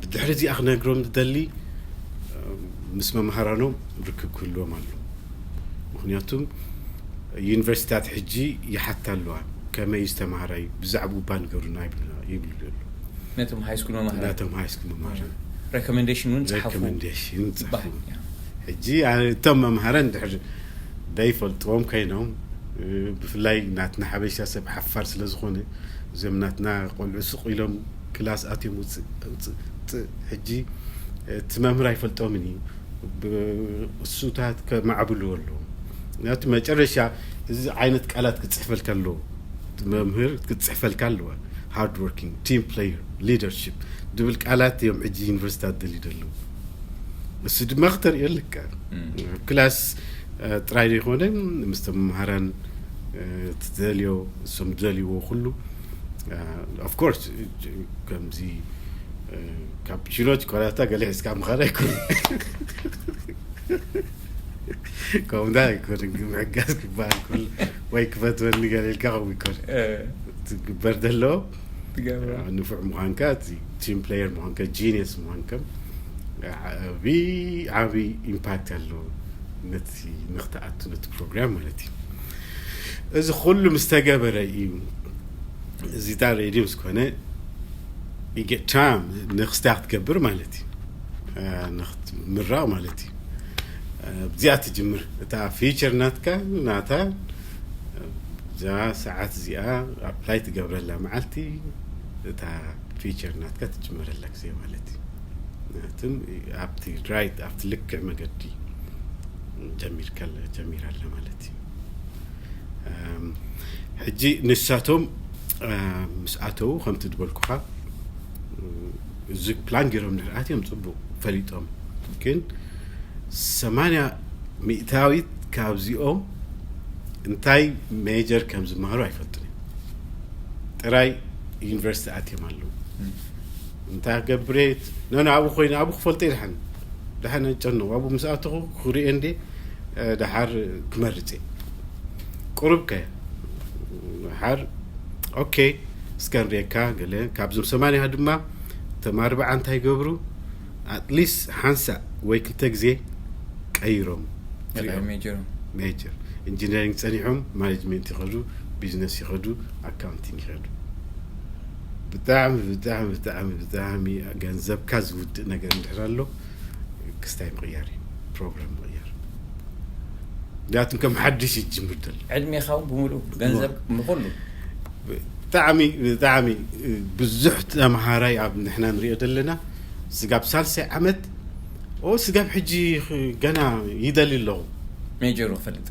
ብድሕሪ እዚኣ ክነግሮም ዝደሊ፣ ምስ መምሃራኖም ርክብ ክህልዎም ኣሎ። ምክንያቱም ዩኒቨርሲታት ሕጂ ይሓታ ኣለዋ፣ ከመይ ዝተማሃራይ ብዛዕባኡ እባ ንገሩና ይብሉና ይብሉ ኣሎ። ነቶም ሃይ ስኩል መማህራን ናቶም ሃይ ስኩል መማህራን ሬኮሜንዴሽን እውን ጸሓፉ ሬኮሜንዴሽን ይበሃል። ጻፉ። ሕጂ እቶም መምሃራን ድሕሪ ዘይፈልጥዎም ኮይኖም፣ ብፍላይ ናትና ሓበሻ ሰብ ሓፋር ስለ ዝኾነ፣ እዞም ናትና ቆልዑ ስቕ ኢሎም ክላስ ኣትዮም ውፅእ ውፅእ ውፅእ። ሕጂ እቲ መምህር ኣይፈልጦምን እዩ። እሱታት ከማዕብሉ ኣለዎም። ምክንያቱ መጨረሻ እዚ ዓይነት ቃላት ክፅሕፈልካ ኣለዎ። መምህር ክትፅሕፈልካ ኣለዋ። ሃርድ ወርኪንግ፣ ቲም ፕሌየር፣ ሊደርሺፕ ዝብል ቃላት እዮም ሕጂ ዩኒቨርሲታት ደልዩ ዘለዉ። እሱ ድማ ክተርእዮ ኣለካ። ክላስ ጥራይ ዘይኮነ፣ ምስቶም መምሃራን ትደልዮ፣ እሶም ዝደልይዎ ኩሉ። ኦፍኮርስ ከምዚ ካፕቺኖ ቸኮላታ ገለ ሒዝካ ምኻድ ኣይኮነ። ከምዳ ኣይኮነ፣ ምሕጋዝ ክበሃል ኩሉ ወይ ክፈትወኒ ገለ ኢልካ ከምኡ ይኮነ። ትግበር ዘሎ ንፉዕ ምዃንካ፣ ቲም ፕሌየር ምዃንካ፣ ጂኒየስ ምዃንካ ዓብይ ዓብይ ኢምፓክት ኣለዎ ነቲ ንክትኣቱ ነቲ ፕሮግራም ማለት እዩ። እዚ ኩሉ ምስ ተገበረ እዩ እዚታ ሬድዮ ምስ ኮነ ይገታም ንክስታ ክትገብር ማለት እዩ። ንክትምራቕ ማለት እዩ። ብዚኣ ትጅምር እታ ፊቸር ናትካ ናታ እዛ ሰዓት እዚኣ ኣፕላይ ትገብረላ መዓልቲ እታ ፊቸር ናትካ ትጅምረላ ግዜ ማለት እዩ። ናትን ኣብቲ ራይት ኣብቲ ልክዕ መገዲ ጀሚርካ ጀሚራለ ማለት እዩ። ሕጂ ንሳቶም ምስ ኣተው ከምቲ ዝበልኩኻ እዚ ፕላን ገይሮም ድሕር ኣትዮም ፅቡቅ ፈሊጦም፣ ግን ሰማንያ ሚእታዊት ካብዚኦም እንታይ ሜጀር ከም ዝመሃሩ ኣይፈልጡን እዮም። ጥራይ ዩኒቨርሲቲ ኣትዮም ኣለዉ። እንታይ ገብሬት ኖ ኣብኡ ኮይኑ ኣብኡ ክፈልጦ ይድሓን ድሓን ጨነው ኣብኡ ምስ ኣተኹ ክሪኦ እንዴ ድሓር ክመርፅ እየ። ቁሩብ ከ ድሓር ኦኬ እስከ ንሪኤካ ገለ ካብዞም ሰማንያ ድማ ተማርብዓ እንታይ ገብሩ ኣትሊስት ሓንሳእ ወይ ክልተ ግዜ ቀይሮም ሜጀር ሜጀር ኢንጂነሪንግ ጸኒሖም ማኔጅመንት ይኸዱ፣ ቢዝነስ ይኸዱ፣ ኣካውንቲንግ ይኸዱ። ብጣዕሚ ብጣዕሚ ብጣዕሚ ብጣዕሚ ገንዘብካ ዝውድእ ነገር እንድሕር ኣሎ ክስታይ ምቕያር እዩ፣ ፕሮግራም ምቕያር። ምክንያቱም ከም ሓድሽ ይጅምር ዘሎ ዕድሜኻ እውን ብምሉእ ገንዘብ ምኩሉ ብጣዕሚ ብጣዕሚ ብዙሕ ተምሃራይ ኣብ ንሕና ንሪኦ ዘለና ስጋብ ሳልሳይ ዓመት ኦ ስጋብ ሕጂ ገና ይደሊ ኣለኹ ሜጀሩ ክፈልጥ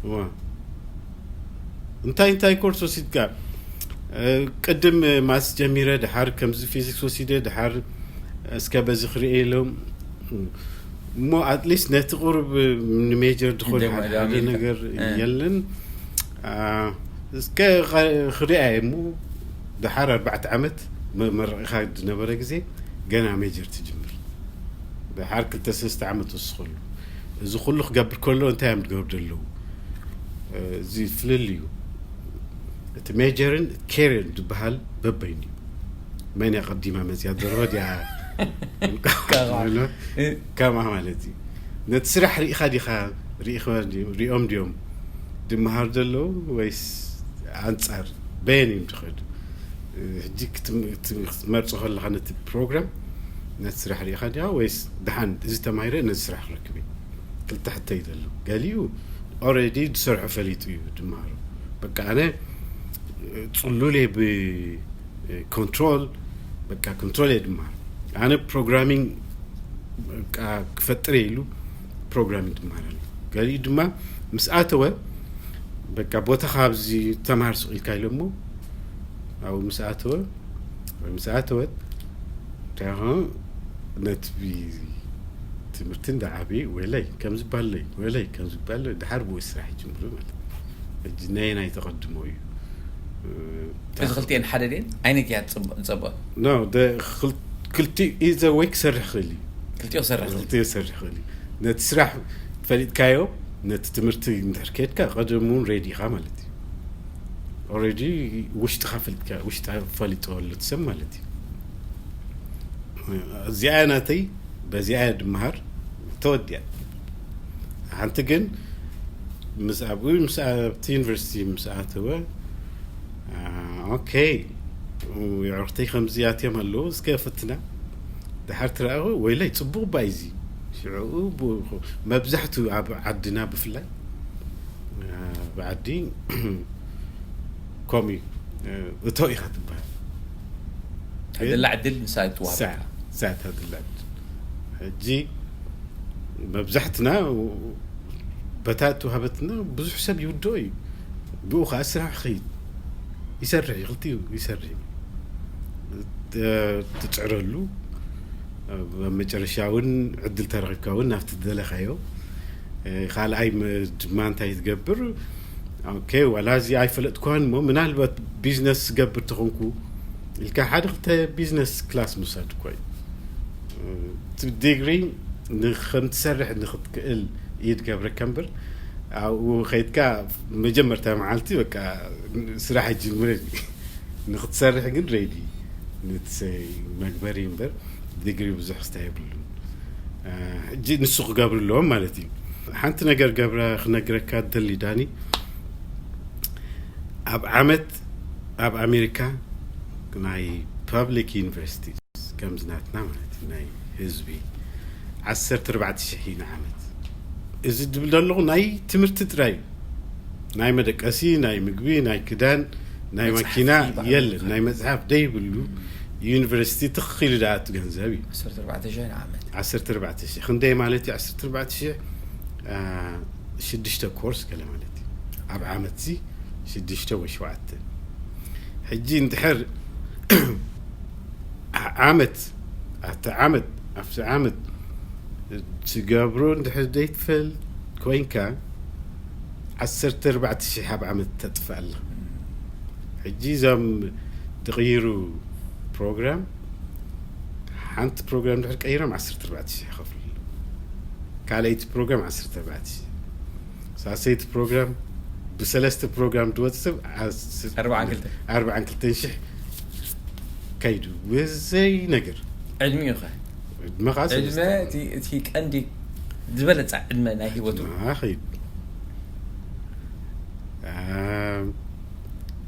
እንታይ እንታይ ኮርስ ወሲድካ ቅድም ማስ ጀሚረ ድሓር ከምዚ ፊዚክስ ወሲደ ድሓር እስከ በዚ ክሪኤ ኢሎም እሞ ኣትሊስት ነቲ ቁሩብ ንሜጀር ዝኾነ ሓደ ነገር የለን እስከ ክሪኣ እሞ ድሓር ኣርባዕተ ዓመት መመረቂኻ ዝነበረ ግዜ ገና ሜጀር ትጅምር ድሓር ክልተ ሰለስተ ዓመት ወስኸሉ እዚ ኩሉ ክገብር ከሎ እንታይ እዮም ዝገብሩ ዘለዉ እዚ ፍልል እዩ እቲ ሜጀርን ኬርን ዝበሃል በበይኑ እዩ መን ቀዲማ መፅያ ደርሆ ዲያ ከምኣ ማለት እዩ ነቲ ስራሕ ርኢኻ ዲኻ ሪኦም ድዮም ድመሃር ዘለዉ ወይስ ኣንፃር በየን እዮም ዝኸዱ ሕጂ ክትመርፆ ከለካ ነቲ ፕሮግራም ነቲ ስራሕ ርኢኻ ዲኻ ወይስ ድሓን እዚ ተማሂረ ነዚ ስራሕ ክረክብ እዩ ክልተ ሕቶ እዩ ዘሎ ገሊኡ ኦረዲ ዝሰርሖ ፈሊጡ እዩ ድመሃሩ በቃ ኣነ ፅሉል ብ ኮንትሮል በቃ ኮንትሮል እየ ድመሃር ኣነ ፕሮግራሚንግ ክፈጥር ኢሉ ፕሮግራሚንግ ድመሃር ኣሎ ገሊኡ ድማ ምስ ኣተወ በቃ ቦታ ካብዚ ተምሃር ስቕ ኢልካ ኢሎሞ ኣብኡ ምስ ኣተወ ወይ ምስ ኣተወት እንታይ ነቲ ትምህርቲ እንዳዓበዩ ወለይ ከም ዝበሃለይ ወለይ ከም ዝበሃለይ ድሓር ብኡ ስራሕ ይጅምሩ ማለት ሕጂ ናይ ናይ ተቐድሞ እዩ እዚ ክልቲኤን ሓደ ድን ዓይነት እያ ዝፀበ ክልቲኡ ኢዘ ወይ ክሰርሕ ክእል እዩ ክልቲኦ ክሰርሕ ክልቲኡ ክሰርሕ ክእል እዩ ነቲ ስራሕ ፈሊጥካዮ ነቲ ትምህርቲ እንድሕር ከድካ ቀደም እውን ሬዲ ኢኻ ማለት እዩ ኦረዲ ውሽጥኻ ፈሊጥካ ውሽጥኻ ፈሊጦ ኣሎ ትሰብ ማለት እዩ እዚኣ ናተይ፣ በዚኣ እየ ድመሃር፣ ተወዲኣ። ሓንቲ ግን ምስ ኣብኡ ምስ ኣብቲ ዩኒቨርሲቲ ምስ ኣተወ፣ ኦኬ፣ የዕርክተይ ከምዚ ኣትዮም ኣለዉ፣ እስከ ፈትና። ድሓር ትረኣኹ፣ ወይለይ፣ ጽቡቕ ባይ እዚ። ሽዑ መብዛሕትኡ ኣብ ዓድና ብፍላይ ብዓዲ ከምኡ እዩ። እቶ ኢኻ ትበሃል። ተደላ ዕድል ንሳ ትዋሃብ ሳዕ ሳዕ ተደላ ዕድል። ሕጂ መብዛሕትና በታ እተዋሃበትና ብዙሕ ሰብ ይውድኦ እዩ። ብኡ ከዓ ስራሕ ኸይድ ይሰርሕ እዩ፣ ክልቲኡ ይሰርሕ እዩ። ትፅዕረሉ፣ ኣብ መጨረሻ እውን ዕድል ተረኺብካ እውን ናብቲ ዝደለኻዮ ካልኣይ ድማ እንታይ ትገብር? ኦኬ፣ ዋላ እዚ ኣይፈለጥኳን እሞ ምናልባት ቢዝነስ ገብር ተኾንኩ ኢልካ ሓደ ክልተ ቢዝነስ ክላስ ምውሳድ እኮ እዩ። እቲ ዲግሪ ንከም ትሰርሕ ንክትክእል እዩ ትገብረካ እምበር ኣብኡ ከይድካ መጀመርታ መዓልቲ በቃ ስራሕ ይጅምር። ንክትሰርሕ ግን ሬዲ ንትሰይ መግበሪ እምበር ዲግሪ ብዙሕ ክስታይ የብሉን። ሕጂ ንሱ ክገብሩ ኣለዎም ማለት እዩ። ሓንቲ ነገር ገብረ ክነግረካ ደሊ ዳኒ፣ ኣብ ዓመት ኣብ ኣሜሪካ ናይ ፓብሊክ ዩኒቨርሲቲ ከምዚ ናትና ማለት እዩ ናይ ህዝቢ ዓሰርተ ኣርባዕተ ሽሕ እዩ ንዓመት። እዚ ድብል ዘለኹ ናይ ትምህርቲ ጥራይ እዩ። ናይ መደቀሲ፣ ናይ ምግቢ፣ ናይ ክዳን፣ ናይ መኪና የለን። ናይ መፅሓፍ ደይብሉ ዩኒቨርሲቲ ትኽኢሉ ደኣ እቲ ገንዘብ እዩ። ዓሰርተ ኣርባዕተ ሽሕ ንዓመት። ዓሰርተ ኣርባዕተ ሽሕ ክንደይ ማለት እዩ? ዓሰርተ ኣርባዕተ ሽሕ ሽዱሽተ ኮርስ ገለ ማለት እዩ። ኣብ ዓመት ሲ ሽዱሽተ ወይ ሸውዓተ። ሕጂ እንድሕር ዓመት ኣብቲ ዓመት ኣብቲ ዓመት ትገብሮ እንድሕር ዘይትፈል ኮይንካ ዓሰርተ ኣርባዕተ ሽሕ ኣብ ዓመት ተጥፍእ ኣላ። ሕጂ እዞም ትቕይሩ ፕሮግራም ሓንቲ ፕሮግራም ድሕር ቀይሮም ዓሰርተ ኣርባዕተ ሽሕ ይኸፍሉ። ካልኣይቲ ፕሮግራም ዓሰርተ ኣርባዕተ ሽሕ፣ ሳሰይቲ ፕሮግራም ብሰለስተ ፕሮግራም ድወፅ ሰብ ኣርባዓን ክልተ ኣርባዓን ክልተን ሽሕ ከይዱ ብዘይ ነገር ዕድሚኡ ኸ ዕድመኻ ዕድመ እቲ ቀንዲ ዝበለፀ ዕድመ ናይ ህይወቱ ከይዱ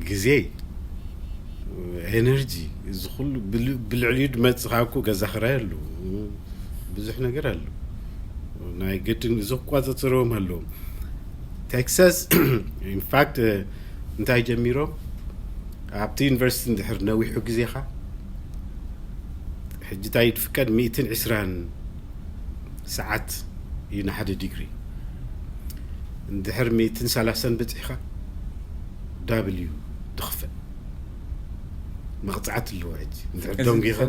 ግዜ ኤነርጂ እዚ ኩሉ ብልዕሊኡ ድመፅእ ከዓ እኮ ገዛ ክራይ ኣለዎ፣ ብዙሕ ነገር ኣሎ። ናይ ግድን እዚ ክቋፀፀርዎም ኣለዎም። ቴክሳስ ኢንፋክት እንታይ ጀሚሮም ኣብቲ ዩኒቨርሲቲ እንድሕር ነዊሑ ግዜኻ ሕጂ እንታይ ድፍቀድ ሚእትን ዕስራን ሰዓት እዩ ንሓደ ዲግሪ። እንድሕር ሚእትን ሰላሳን በፂሕኻ ዳብል እዩ ድኽፈል። መቕፃዕት ኣለዎ። ሕጂ እንድሕር ደንጊኻ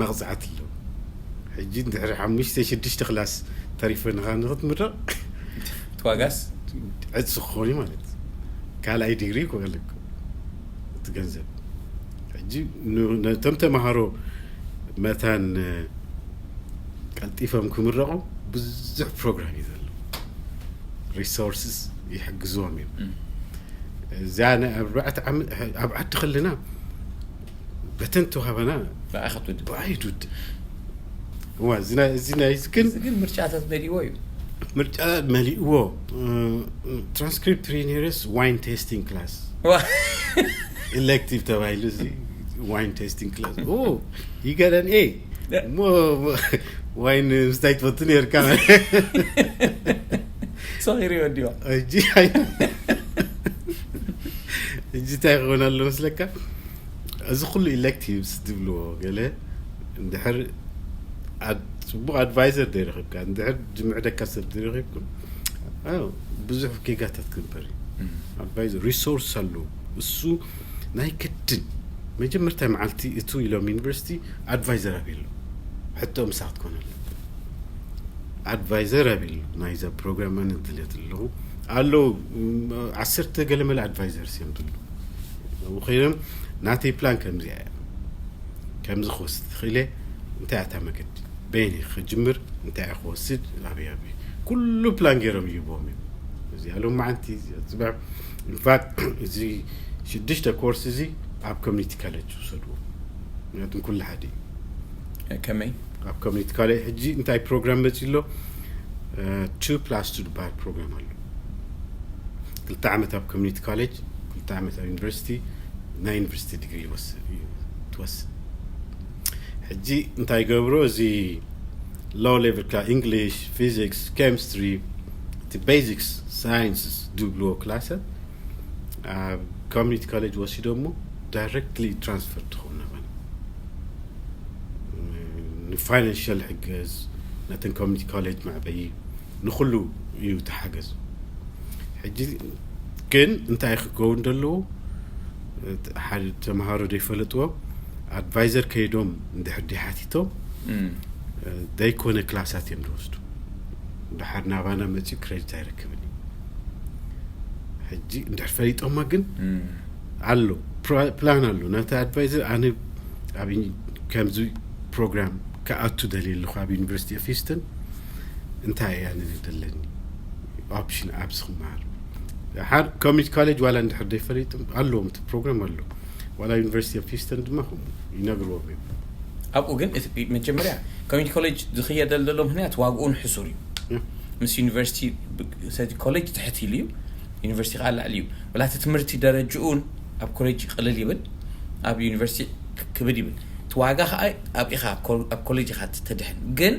መቕፃዕት ኣለዎ። ሕጂ እንድሕር ሓሙሽተ ሽዱሽተ ክላስ ተሪፈንኻ ንክትምረቕ ትዋጋስ ዕፅ ክኾን ማለት ካልኣይ ዲግሪ ክበለኩ እቲ ገንዘብ። ሕጂ ነቶም ተምሃሮ መታን ቀልጢፎም ክምረቑ ብዙሕ ፕሮግራም እዩ ዘሎ። ሪሶርስስ ይሕግዝዎም እዮም። እዚኣ ናይ ኣርባዕተ ዓመት ኣብ ዓዲ ከለና በተን ተዋህበና ብኣይ ክትውድእ ብኣይ ትውድእ። እዋ እዚ ናይ እዚ ናይ እዚ ግን እዚ ግን ምርጫታት መሊእዎ እዩ። ምርጫ መሊእዎ። ትራንስክሪፕት ሪኒረስ ዋይን ቴስቲንግ ክላስ ዋ- ኢሌክቲቭ ተባሂሉ እዚ ዋይን ቴስቲንግ ክላስ ኦ ይገረን ኤ እሞ ዋይን ምስታይ ትፈቱ ነርካ። ሰኺሩ ይወዲዋ እጂ እጂ እንታይ ክኾን ኣሎ መስለካ? እዚ ኩሉ ኢሌክቲቭስ ዝብልዎ ገለ እንድሕር ኣድ- ፅቡቅ ኣድቫይዘር ዘይረኺብካ እንድሕር ዝምዕደካ ሰብ ዘይረኺብኩም ኣዎ፣ ብዙሕ ጌጋታት ክግበር እዩ። ኣድቫይዘር ሪሶርስ ኣሎ። እሱ ናይ ግድን መጀመርታ መዓልቲ እቱ ኢሎም ዩኒቨርሲቲ ኣድቫይዘር ኣበይ ኣሎ? ሕቶ ምሳ ክትኮን ኣሎ። ኣድቫይዘር ኣበይ ኣሎ? ናይዛ ፕሮግራም ኣነ ዝደልየት ኣለኹ ኣለዉ ም- ዓሰርተ ገለመለ ኣድቫይዘርስ እዮም ዘለዉ። ኣብኡ ኮይኖም ናተይ ፕላን ከምዚኣ እያ፣ ከምዚ ክወስድ ትኽእለ፣ እንታይ ኣታ መገዲ በይኒ ክጅምር እንታይ ክወስድ ኣበይ ኣበይ ኩሉ ፕላን ገይሮም ይህብዎም እዮም። እዚኣ ሎም መዓንቲ እዚኣ ፅባሕ ኢንፋክት እዚ ሽዱሽተ ኮርስ እዚ ኣብ ኮሚኒቲ ካለጅ ይውሰድዎ። ምክንያቱም ኩሉ ሓደ እዩ። ከመይ? ኣብ ኮሚኒቲ ኮሌጅ ሕጂ እንታይ ፕሮግራም መፂ ኣሎ? ቱ ፕላስ ቱ ዝበሃል ፕሮግራም ኣሎ። ክልተ ዓመት ኣብ ኮሚኒቲ ኮሌጅ፣ ክልተ ዓመት ኣብ ዩኒቨርሲቲ፣ ናይ ዩኒቨርሲቲ ዲግሪ ይወስድ እዩ ትወስድ። ሕጂ እንታይ ገብሮ? እዚ ሎ ሌቨል ክላ ኢንግሊሽ፣ ፊዚክስ፣ ኬሚስትሪ፣ እቲ ቤዚክስ ሳይንስስ ዝብልዎ ክላሰት ኣብ ኮሚኒቲ ኮሌጅ ወሲዶ እሞ ዳይሬክትሊ ትራንስፈር ትኸውን ናባና። ንፋይናንሽል ሕገዝ፣ ነተን ኮሚኒቲ ኮሌጅ መዕበዪ፣ ንኩሉ እዩ ተሓገዝ። ሕጂ ግን እንታይ ክከውን ዘለዎ? ሓደ ተምሃሮ ዘይፈለጥዎ ኣድቫይዘር ከይዶም እንድሕር ሓቲቶም ዘይኮነ ክላሳት እዮም ዝወስዱ። ድሓር ናባና መፅኡ ክሬዲት ኣይረክብን እዩ። ሕጂ እንድሕር ፈሊጦማ ግን ኣሎ ፕላን ኣሎ። ነቲ ኣድቫይዘር ኣነ ኣብ ከምዚ ፕሮግራም ክኣቱ ደልየ ኣለኹ ኣብ ዩኒቨርሲቲ ኦፍ ሂውስተን፣ እንታይ እያ ነኒ ደለኒ ኦፕሽን ኣብዚ ክመሃር? ሓደ ኮሚኒቲ ኮሌጅ ዋላ እንድሕር ዘይፈሊጥም ኣለዎም፣ እቲ ፕሮግራም ኣሎ። ዋላ ዩኒቨርሲቲ ኦፍ ሂውስተን ድማ ከምኡ ይነግርዎም እዮም። ኣብኡ ግን መጀመርያ ኮሚኒቲ ኮሌጅ ዝኽየደል ዘሎ ምክንያት ዋግኡን ሕሱር እዩ። ምስ ዩኒቨርሲቲ ኮሌጅ ትሕት ኢሉ እዩ፣ ዩኒቨርሲቲ ከዓ ላዕሊ እዩ። ወላ እቲ ትምህርቲ ደረጅኡን ኣብ ኮሌጅ ቅልል ይብል፣ ኣብ ዩኒቨርሲቲ ክብድ ይብል። እቲ ዋጋ ከዓ ኣብ ኢኻ ኣብ ኮሌጅ ኢኻ ተድሕን። ግን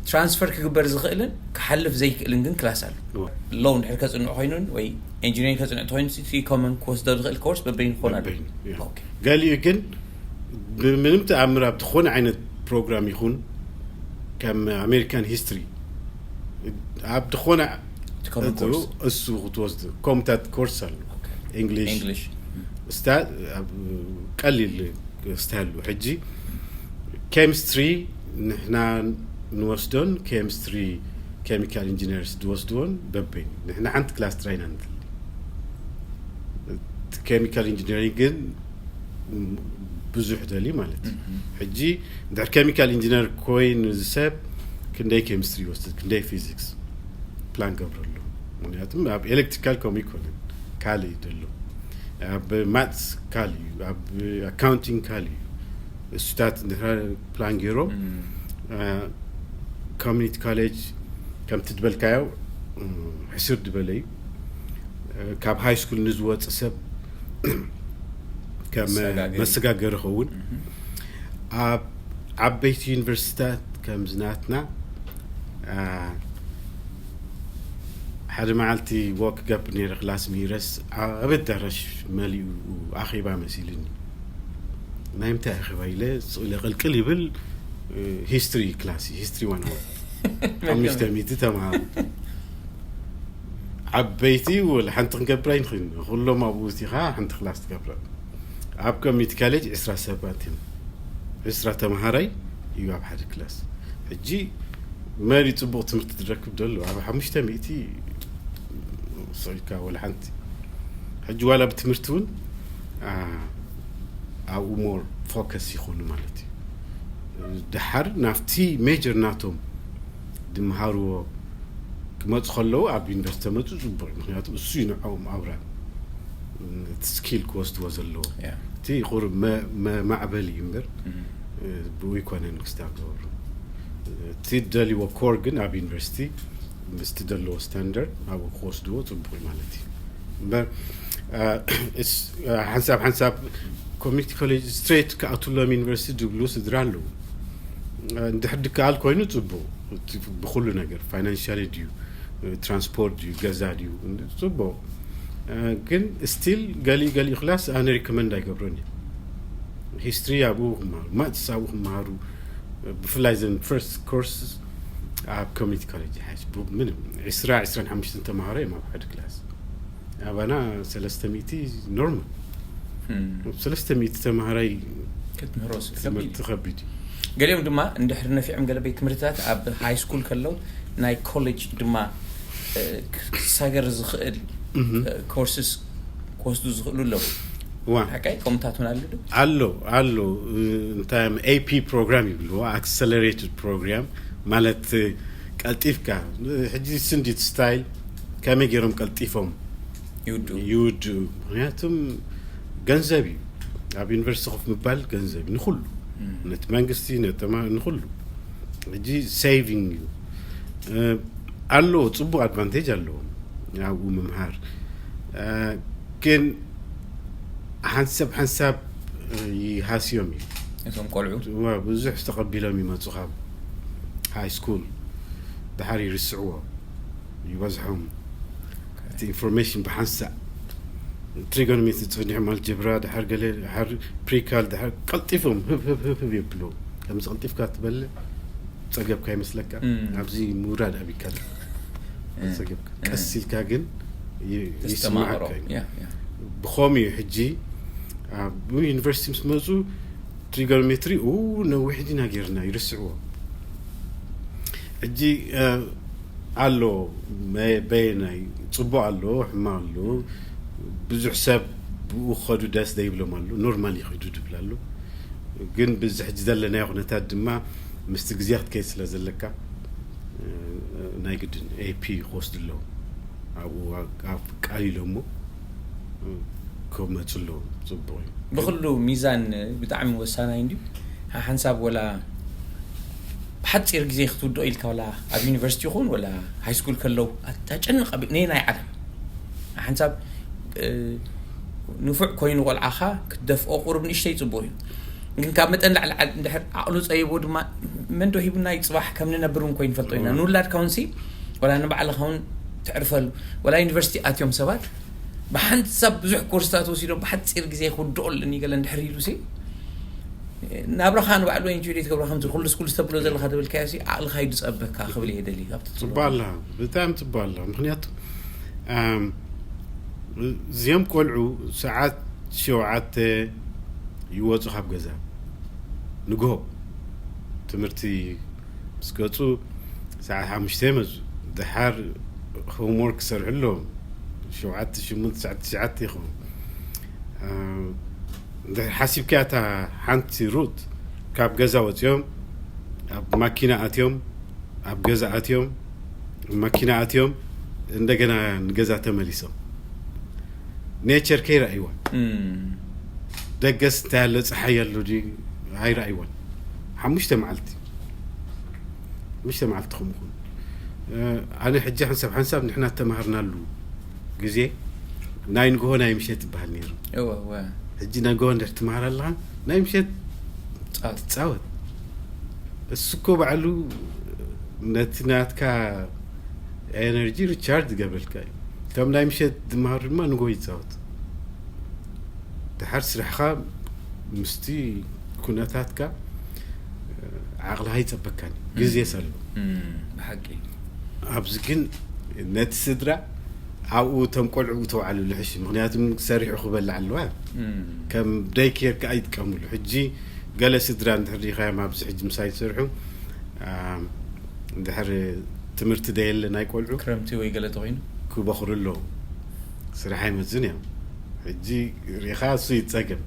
ትራንስፈር ክግበር ዝኽእልን ክሓልፍ ዘይክእልን ግን ክላስ ኣሎ። ሎው እንድሕር ከፅንዕ ኮይኑን ወይ ኢንጂኒሪንግ ከፅንዕ ተኮይኑ እቲ ኮመን ክወስዶ ዝኽእል ኮርስ በበይኑ ክኾን ኣሎ። ገሊኡ ግን ብምንም ተኣምር ኣብ ዝኾነ ዓይነት ፕሮግራም ይኹን ከም ኣሜሪካን ሂስትሪ ኣብ ዝኾነ እሱ ክትወስድ ከምታት ኮርስ ኣሎ። እንግሊሽ ቀሊል ስታሉ። ሕጂ ኬሚስትሪ ንሕና ንወስዶን ኬሚስትሪ ኬሚካል ኢንጂነርስ ዝወስድዎን በበይኑ። ንሕና ሓንቲ ክላስ ጥራይ ኢና ንደሊ። ኬሚካል ኢንጂነሪንግ ግን ብዙሕ ደሊ ማለት እዩ። ሕጂ እንድሕር ኬሚካል ኢንጂነር ኮይኑ ሰብ ክንደይ ኬሚስትሪ ይወስድ፣ ክንደይ ፊዚክስ ፕላን ገብረሉ። ምክንያቱም ኣብ ኤሌክትሪካል ከምኡ ይኮነን፣ ካልእ እዩ ዘሎ። ኣብ ማትስ ካልእ እዩ፣ ኣብ ኣካውንቲንግ ካልእ እዩ። እሱታት እንድሕር ፕላን ገይሮም ኮሚኒቲ ኮሌጅ ከምቲ ዝበልካዮ ሕስር ዝበለ እዩ። ካብ ሃይ ስኩል ንዝወፅ ሰብ ከም መሰጋገሪ ይኸውን። ኣብ ዓበይቲ ዩኒቨርሲቲታት ከምዚ ናትና ሓደ መዓልቲ ወክ ገብ ነይረ ክላስ ሚረስ ኣብ ኣዳራሽ መሊኡ ኣኼባ መሲልኒ። ናይ ምንታይ ኣኼባ ኢለ ስቕ ኢለ ቅልቅል ይብል። ሂስትሪ ክላስ ሂስትሪ ዋን ሓሙሽተ ሚእቲ ተምሃሩ ዓበይቲ ወላ ሓንቲ ክንገብር ኣይንኽእል። ኩሎም ኣብኡ እቲኻ ሓንቲ ክላስ ትገብረ። ኣብ ኮሚኒቲ ካሌጅ ዕስራ ሰባት እዮም። ዕስራ ተምሃራይ እዩ ኣብ ሓደ ክላስ። ሕጂ መን እዩ ፅቡቕ ትምህርቲ ዝረክብ ዘሎ? ኣብ ሓሙሽተ ሚእቲ ስቕ ኢልካ ወላ ሓንቲ። ሕጂ ዋላ ብትምህርቲ እውን ኣብኡ ሞር ፎከስ ይኾኑ ማለት እዩ። ድሓር ናብቲ ሜጀር ናቶም ድምሃርዎ ክመፁ ከለዉ ኣብ ዩኒቨርሲቲ ተመፁ ፅቡቅ እዩ። ምክንያቱ እሱ እዩ ንዕኦም ኣብራ እቲ ስኪል ክወስድዎ ዘለዎ። እቲ ቁሩብ ማዕበል እዩ እምበር ብኡ ይኮነን ክስታብ ዝገብሩ። እቲ ደልዎ ኮር ግን ኣብ ዩኒቨርሲቲ ምስቲ ዘለዎ ስታንዳርድ ኣብኡ ክወስድዎ ፅቡቅ እዩ ማለት እዩ። እምበር ሓንሳብ ሓንሳብ ኮሚኒቲ ኮሌጅ ስትሬት ክኣትሎም ዩኒቨርሲቲ ዝብሉ ስድራ ኣለዉ። እንድሕር ድከኣል ኮይኑ ፅቡቅ፣ ብኩሉ ነገር ፋይናንሻሊ ድዩ፣ ትራንስፖርት ድዩ፣ ገዛ ድዩ፣ ፅቡቅ። ግን ስቲል ገሊኡ ገሊኡ ክላስ ኣነ ሪኮመንድ ኣይገብሮን እዩ። ሂስትሪ ኣብኡ ክመሃሩ፣ ማትስ ኣብኡ ክመሃሩ፣ ብፍላይ ዘን ፈርስት ኮርስ ኣብ ኮሚኒቲ ኮሌጅ ሓይስ ምንም ዕስራ ዕስራን ሓሙሽተን ተምሃሮ እዮም ኣብ ሓደ ክላስ። ኣባና ሰለስተ ሚእቲ ኖርማል። ሰለስተ ሚእቲ ተምሃራይ ክትምህሮስ ትምህርቲ ከቢድ እዩ። ገሊኦም ድማ እንድሕር ነፊዖም ገለ ቤት ትምህርትታት ኣብ ሃይ ስኩል ከለው ናይ ኮሌጅ ድማ ክሳገር ዝኽእል ኮርስስ ክወስዱ ዝኽእሉ ኣለዉ። ሓቀይ ከምታት ውን ኣለዱ ኣሎ ኣሎ። እንታይ ኤፒ ፕሮግራም ይብልዎ፣ ኣክሰለሬትድ ፕሮግራም ማለት ቀልጢፍካ። ሕጂ ስንዲት ስታይል ከመይ ገይሮም ቀልጢፎም ይውድኡ። ምክንያቱም ገንዘብ እዩ። ኣብ ዩኒቨርሲቲ ኮፍ ምባል ገንዘብ እዩ ንኩሉ። ነቲ መንግስቲ ነተማ ንኹሉ ሕጂ saving እዩ። ኣለዎ፣ ፅቡቅ advantage ኣለዎ ኣብኡ ምምሃር። ግን ሓንሳብ ሓንሳብ ይሃስዮም እዩ። እቶም ቆልዑ ብዙሕ ዝተቐቢሎም ይመፁ ካብ high school ድሓር ይርስዕዎ፣ ይበዝሖም። እቲ information ብሓንሳእ trigonometry ፀኒሖም፣ algebra ድሓር ገለ ድሓር pre-calc ድሓር ቀልጢፎም ህብ ህብ ህብ ህብ የብሉ። ከምዚ ቀልጢፍካ ትበልዕ ፀገብካ ይመስለካ። ኣብዚ ምውራድ ኣብ ይከል ፀገብካ ቀስ ኢልካ ግን ይስማዓካ እዩ። ብኸም እዩ ሕጂ ኣብ ዩኒቨርሲቲ ምስ መፁ trigonometry ነዊሕ ዲና ጌርና ይርስዕዎ። ሕጂ ኣሎ በየናይ ፅቡቅ ኣሎ ሕማቅ ኣሎ። ብዙሕ ሰብ ብኡ ከዱ ደስ ዘይብሎም ኣሎ፣ ኖርማል ይኸዱ ድብል ኣሎ። ግን ብዚ ሕጂ ዘለናዮ ኩነታት ድማ ምስቲ ግዜ ክትከይድ ስለ ዘለካ ናይ ግድን AP ክወስዱ ኣለዎም። ኣብኡ ኣብ ቃሊሎሞ ክመፁ ኣለዎም። ፅቡቅ እዩ። ብክሉ ሚዛን ብጣዕሚ ወሳናይ እንድዩ። ሓንሳብ ወላ ብሓፂር ግዜ ክትውድኦ ኢልካ ወላ ኣብ ዩኒቨርሲቲ ይኹን ወላ ሃይስኩል ከለው ኣጨንቕ ነናይ ዓለም ሓንሳብ ንፉዕ ኮይኑ ቆልዓኻ ክትደፍኦ ቁሩብ ንእሽተይ ፅቡቅ እዩ። ግን ካብ መጠን ላዕሊ እንድሕር ዓቕሉ ፀይቦ ድማ መንዶ ሂቡና እዩ። ፅባሕ ከም ንነብር እውን ኮይኑ ንፈልጦ ኢና። ንውላድካ እውን ሲ ወላ ንባዕልኻ እውን ትዕርፈሉ። ወላ ዩኒቨርሲቲ ኣትዮም ሰባት ብሓንሳብ ብዙሕ ኮርስታት ወሲዶም ብሓፂር ግዜ ክውድኦ ኣለኒ ገለ እንድሕር ኢሉ ሲ ናብራኻ ንባዕሉ enjoy ትገብሮ ከምዚ ኩሉ ስኩል ዝተብሎ ዘለካ ትብልካዮ ሲ ዓቕልኻ እዩ ዝፀበካ ክብል እየ ደሊ ካብቲ ፅቡቅ ኣላ። ብጣዕሚ ፅቡቅ ኣላ። ምክንያቱ እዚኦም ቆልዑ ሰዓት ሸውዓተ ይወፁ ካብ ገዛ ንግሆ ትምህርቲ ምስ ገፁ ሰዓት ሓሙሽተ ይመፁ። ድሓር homework ክሰርሑ ኣለዎም። ሸውዓተ ሽሙንተ ትሽዓተ ትሽዓተ ይኸውን። ድሕር ሓሲብካ እታ ሓንቲ route ካብ ገዛ ወፂኦም ኣብ ማኪና ኣትዮም ኣብ ገዛ ኣትዮም ማኪና ኣትዮም እንደገና ንገዛ ተመሊሶም nature ከይረኣይዋ ደገስ እንታይ ኣሎ ፀሓይ ኣሎ ኣይረኣይዋን። ሓሙሽተ መዓልቲ ሓሙሽተ መዓልቲ ከምኡ ኣነ ሕጂ ሓንሳብ ሓንሳብ ንሕና ተማሃርናሉ ግዜ ናይ ንግሆ ናይ ምሸት ይበሃል ነይሩ። ሕጂ ናይ ንግሆ እንድሕር ትመሃር ኣለኻ ናይ ምሸት ትፃወት። እሱ እኮ ባዕሉ ነቲ ናትካ energy recharge ዝገብረልካ እዩ። ከም ናይ ምሸት ዝመሃሩ ድማ ንግሆ ይፃወት። ድሓር ስራሕኻ ምስቲ ኩነታትካ ዓቕልኻ ይፀበካን ግዜ ሰሎ ብሓቂ ኣብዚ ግን ነቲ ስድራ ኣብኡ እቶም ቆልዑ ተውዓሉ ልሕሽ ምክንያቱ ሰሪሑ ክበልዕ ኣለዋ። ከም daycare ከዓ ይጥቀምሉ። ሕጂ ገለ ስድራ እንድሕር ዲኻዮም ኣብዚ ሕጂ ምሳይ ዝሰርሑ እንድሕር ትምህርቲ ደየለ ናይ ቆልዑ ክረምቲ ወይ ገለ ተኮይኑ ክበኽሩ ኣለዉ። ስራሕ ኣይመፅን እዮም። ሕጂ ሪኻ እሱ ይፀገም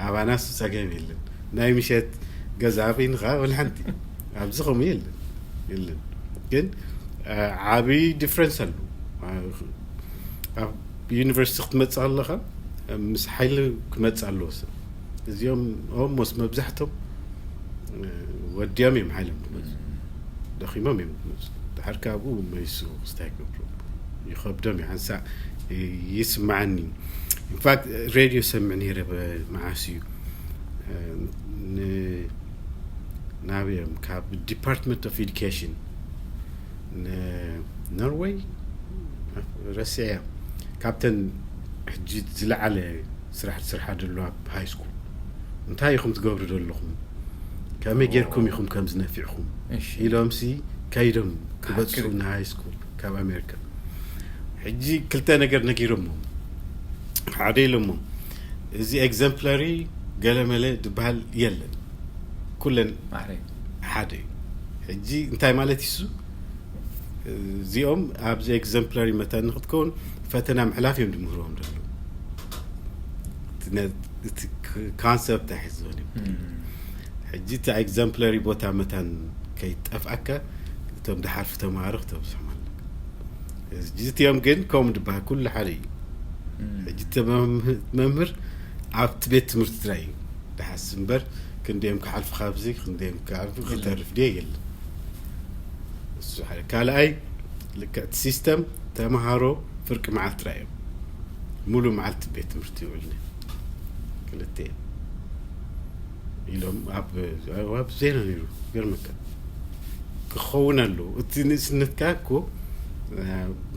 ኣባና እሱ ፀገም የለን። ናይ ምሸት ገዛ ኮይንኻ ወላ ሓንቲ ኣብዚ ከምኡ የለን የለን። ግን ዓብይ difference ኣሎ። ኣብ ዩኒቨርሲቲ ክትመፅእ ኣለኻ ምስ ሓይሊ ክመፅእ ኣለዎ ሰብ። እዚኦም almost መብዛሕቶም ወዲኦም እዮም ሓይሎም ክመፁ ደኺሞም እዮም ክመፁ። ድሓር ካብኡ መይሱ ክስታይ ክገብሩ ይኸብዶም እዩ። ሓንሳእ ይስማዓኒ። In fact radio ሰምዕ ነይረ መዓስ እዩ ናበዮም ካብ Department of Education ኖርወይ ረሲዐያ ካብተን ሕጂ ዝለዓለ ስራሕ ዝስርሓ ዘለዋ high school እንታይ ኢኹም ትገብሩ ዘለኹም ከመይ ጌርኩም ኢኹም ከምዚ ነፊዕኹም ኢሎም ሲ ከይዶም ክበፅሑ ን high school ካብ ኣሜሪካ ሕጂ ክልተ ነገር ነጊሮሞ ሓደ ኢሎሞ እዚ exemplary ገለመለ ዝበሃል የለን ኩለን ሓደ እዩ። ሕጂ እንታይ ማለት ይሱ እዚኦም ኣብዚ exemplary መታን ንክትከውን ፈተና ምሕላፍ እዮም ዝምህርዎም ዘለዉ። እቲ concept ኣይሕዝበን እዮም። ሕጂ እቲ exemplary ቦታ መታን ከይጠፍኣካ እቶም ድሓልፉ ተምሃሮ ክተብዝሖም ኣለካ። እዚኦም ግን ከምኡ ዝበሃል ኩሉ ሓደ እዩ። ሕጂ መምህር ኣብቲ ቤት ትምህርቲ ጥራይ እዩ ድሓስ እምበር ክንደዮም ክሓልፉ ካብዚ ክንደዮም ክሓልፉ ክተርፍ ድየ የለን። እሱ ሓደ። ካልኣይ፣ ልክዕ እቲ ሲስተም ተምሃሮ ፍርቂ መዓልቲ ጥራይ እዮም። ሙሉ መዓልቲ ቤት ትምህርቲ ይውዕልኒ ክልተ ኢሎም ኣብ ኣብ ዜና ነይሩ። ገርመካ ክኸውን ኣለዎ። እቲ ንእስነትካ እኮ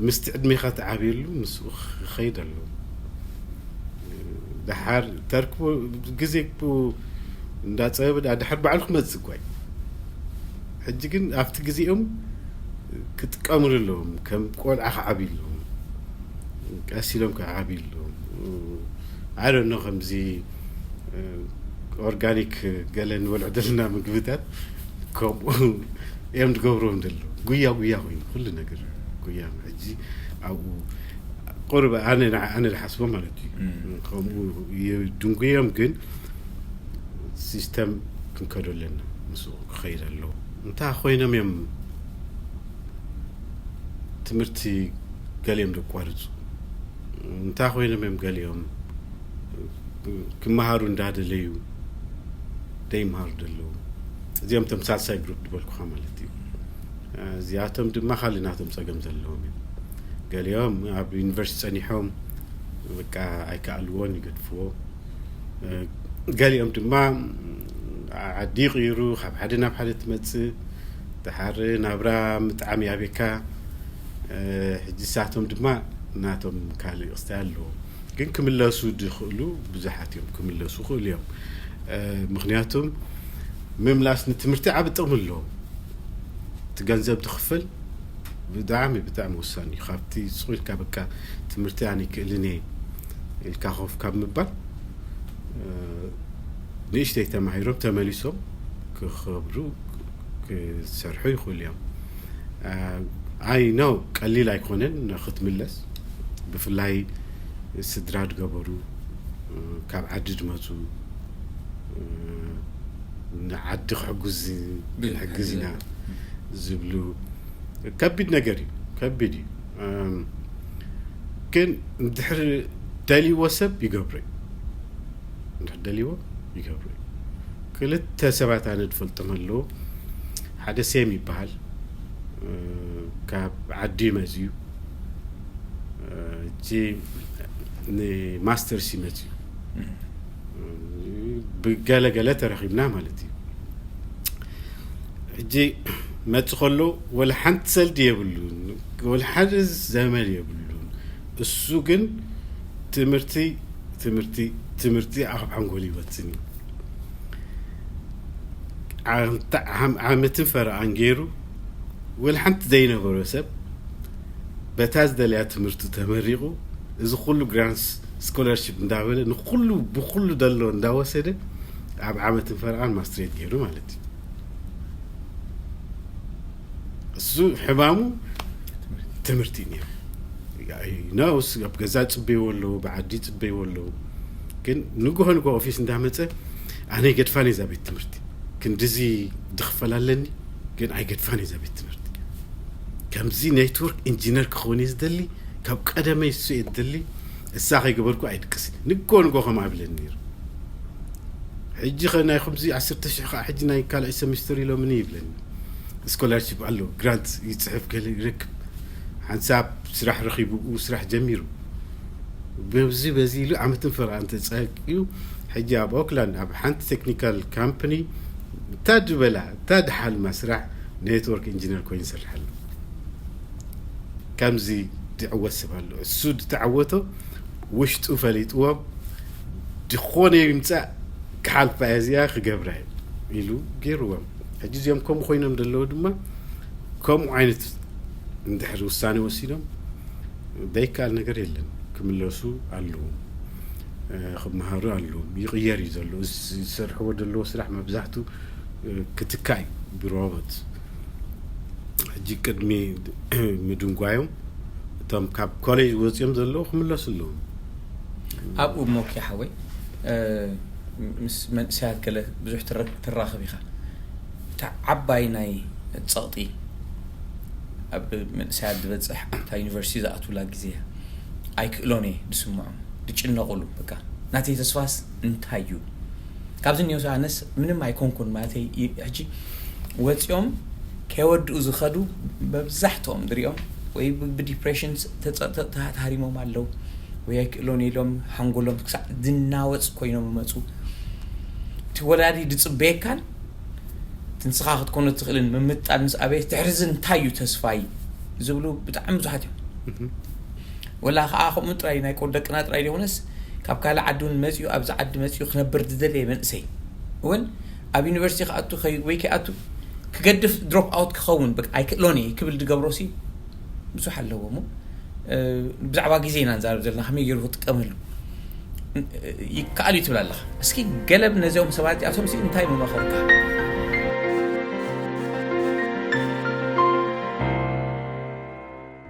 ምስቲ ዕድሜኻ ትዓብየሉ ምስኡ ክኸይድ ኣለዎ። ደሓር ተርክቦ ግዜ እንዳፀበበ ደሓር ባዕሉ ክመፅእ እኳ እዩ። ሕጂ ግን ኣብቲ ግዜኦም ክጥቀምሉ ኣለዎም። ከም ቆልዓ ክዓብዩ ኣለዎም። ቀስ ኢሎም ክዓብዩ ኣለዎም። ኣይ ዶንት ኖ፣ ከምዚ ኦርጋኒክ ገለ ንበልዖ ዘለና ምግብታት ከምኡ እዮም ዝገብርዎም ዘለዉ። ጉያ ጉያ ኮይኑ ኩሉ ነገር ጉያ። ሕጂ ኣብኡ ቁርብ ኣነ ንዓ- ኣነ ዝሓስቦ ማለት እዩ። ከምኡ ይድንጉዮም፣ ግን ሲስተም ክንከዶ ኣለና። ምስኡ ክኸይድ ኣለዎ። እንታይ ኮይኖም እዮም ትምህርቲ ገሊኦም ዘቋርፁ? እንታይ ኮይኖም እዮም ገሊኦም ክመሃሩ እንዳደለዩ ዘይመሃሩ ዘለዉ? እዚኦም ተምሳሳይ ግሩፕ ዝበልኩኻ ማለት እዩ። እዚኣቶም ድማ ካልእ ናቶም ፀገም ዘለዎም እዮም። ገሊኦም ኣብ ዩኒቨርሲቲ ፀኒሖም በቃ ኣይከኣልዎን ይገድፍዎ። ገሊኦም ድማ ዓዲ ይቕይሩ፣ ካብ ሓደ ናብ ሓደ ትመፅእ፣ ደሓር ናብራ ምጥዓም ያቤካ። ሕጂ ሳቶም ድማ ናቶም ካልእ ክስታይ ኣለዎ። ግን ክምለሱ ዝኽእሉ ብዙሓት እዮም፣ ክምለሱ ይኽእሉ እዮም። ምክንያቱም ምምላስ ንትምህርቲ ዓቢ ጥቕሚ ኣለዎ። እቲ ገንዘብ ትኽፍል ብጣዕሚ ብጣዕሚ ወሳኒ እዩ። ካብቲ ስቕ ኢልካ በቃ ትምህርቲ ኣነ ይክእልን እየ ኢልካ ኮፍ ካብ ምባል ንእሽተይ ተማሂሮም ተመሊሶም ክኸብሩ ክሰርሑ ይኽእሉ እዮም። ኣይ ኖ ቀሊል ኣይኮነን ክትምለስ፣ ብፍላይ ስድራ ዝገበሩ ካብ ዓዲ ዝመፁ ንዓዲ ክሕግዝ ክንሕግዝ ኢና ዝብሉ ከቢድ ነገር እዩ። ከቢድ እዩ። ግን እንድሕር ደልይዎ ሰብ ይገብሮ እዩ። እንድሕር ደልይዎ ይገብሮ እዩ። ክልተ ሰባት ኣነ ዝፈልጦም ኣለዉ። ሓደ ሴም ይበሃል። ካብ ዓዲ መፅዩ። እጂ ንማስተርስ ይመፅዩ። ብገለገለ ተረኺብና ማለት እዩ። ሕጂ መፅ ከሎ ወላ ሓንቲ ሰልዲ የብሉን፣ ወላ ሓደ ዘመድ የብሉን። እሱ ግን ትምህርቲ ትምህርቲ ትምህርቲ ኣብ ሓንጎል ይወፅን እዩ። ዓመትን ፈረቓን ገይሩ ወላ ሓንቲ ዘይነበሮ ሰብ በታ ዝደለያ ትምህርቱ ተመሪቑ እዚ ኩሉ ግራንት ስኮለርሽፕ እንዳበለ ንኩሉ ብኩሉ ደሎ እንዳወሰደ ኣብ ዓመትን ፈረቓን ማስትሬት ገይሩ ማለት እዩ። እሱ ሕማሙ ትምህርቲ እዩ ነይሩ። ነውስ ኣብ ገዛ ጽበይዎ ኣለዉ፣ ብዓዲ ጽበይዎ ኣለዉ። ግን ንግሆ ንግሆ ኦፊስ እንዳመጸ ኣነ ገድፋን እዛ ቤት ትምህርቲ ክንድዚ ድኽፈል ኣለኒ፣ ግን ኣይገድፋን እዛ ቤት ትምህርቲ። ከምዚ ኔትወርክ ኢንጂነር ክኸውን እየ ዝደሊ፣ ካብ ቀደመይ እሱ እየ ዝደሊ፣ እሳ ከይገበርኩ ኣይድቅስን። ንግሆ ንግሆ ከም ኣብለኒ ነይሩ። ሕጂ ኸ ናይ ከምዚ ዓሰርተ ሽሕ ከዓ ሕጂ ናይ ካልኣይ ሰሚስተር ኢሎምኒ ይብለኒ። ስኮላርሽፕ ኣሎ፣ ግራንት ይፅሕፍ፣ ገለ ይረክብ። ሓንሳብ ስራሕ ረኺቡ፣ ብኡ ስራሕ ጀሚሩ። በዚ በዚ ኢሉ ዓመትን ፈረቓን ተፀቂዩ፣ ሕጂ ኣብ ኦክላንድ ኣብ ሓንቲ ቴክኒካል ካምፕኒ እታ ዝበላ እታ ድሓልማ ስራሕ ኔትወርክ ኢንጂነር ኮይኑ ይሰርሕ ኣሎ። ከምዚ ዝዕወት ሰብ ኣሎ። እሱ ዝተዓወቶ ውሽጡ ፈሊጥዎም ዝኾነ ይምፃእ ክሓልፋ እያ እዚኣ ክገብራ እየ ኢሉ ገይርዎም። ሕጂ እዚኦም ከምኡ ኮይኖም ዘለዉ ድማ ከምኡ ዓይነት እንድሕር ውሳኔ ወሲዶም ዘይከኣል ነገር የለን። ክምለሱ ኣለዎም፣ ክመሃሩ ኣለዎም። ይቕየር እዩ ዘሎ። ዝሰርሕዎ ዘለዎ ስራሕ መብዛሕቱ ክትካእ እዩ ብሮቦት። ሕጂ ቅድሚ ምድንጓዮም እቶም ካብ ኮሌጅ ወፂኦም ዘለዉ ክምለሱ ኣለዎም። ኣብኡ ሞኪ ሓወይ ምስ መንእሰያት ገለ ብዙሕ ትራኸብ ኢኻ። እታ ዓባይ ናይ ፀቕጢ ኣብ መንእሰያት ዝበፅሕ ኣብታ ዩኒቨርሲቲ ዝኣትውላ ግዜ ኣይክእሎን እየ ዝስምዖም፣ ዝጭነቑሉ። በቃ ናተይ ተስፋስ እንታይ እዩ? ካብዚ ኒዮሳነስ ምንም ኣይኮንኩን ማለተይ። ሕጂ ወፂኦም ከይወድኡ ዝኸዱ መብዛሕትኦም ድሪኦም ወይ ብዲፕሬሽን ተሃሪሞም ኣለዉ ወይ ኣይክእሎን ኢሎም ሓንጎሎም ክሳዕ ዝናወፅ ኮይኖም ይመፁ። እቲ ወላዲ ድፅበየካን ንስኻ ክትኮኖ ትኽእልን ምምጣል ምስ ኣበየ ትሕርዚ እንታይ እዩ ተስፋይ ዝብሉ ብጣዕሚ ብዙሓት እዮም። ወላ ከዓ ከምኡ ጥራይ ናይ ቆ ደቅና ጥራይ ዘይኮነስ ካብ ካልእ ዓዲ እውን መፅኡ ኣብዚ ዓዲ መፅኡ ክነብር ዝደለየ መንእሰይ እውን ኣብ ዩኒቨርሲቲ ክኣቱ ወይ ከይኣቱ ክገድፍ ድሮፕ ኣውት ክኸውን ኣይክእሎን እየ ክብል ዝገብሮ ሲ ብዙሕ ኣለዎ እሞ ብዛዕባ ግዜ ኢና ንዛረብ ዘለና ከመይ ገይሩ ክጥቀመሉ ይከኣል እዩ ትብል ኣለኻ። እስኪ ገለ ነዚኦም ሰባት እዚኣቶም እንታይ ምመኸርካ?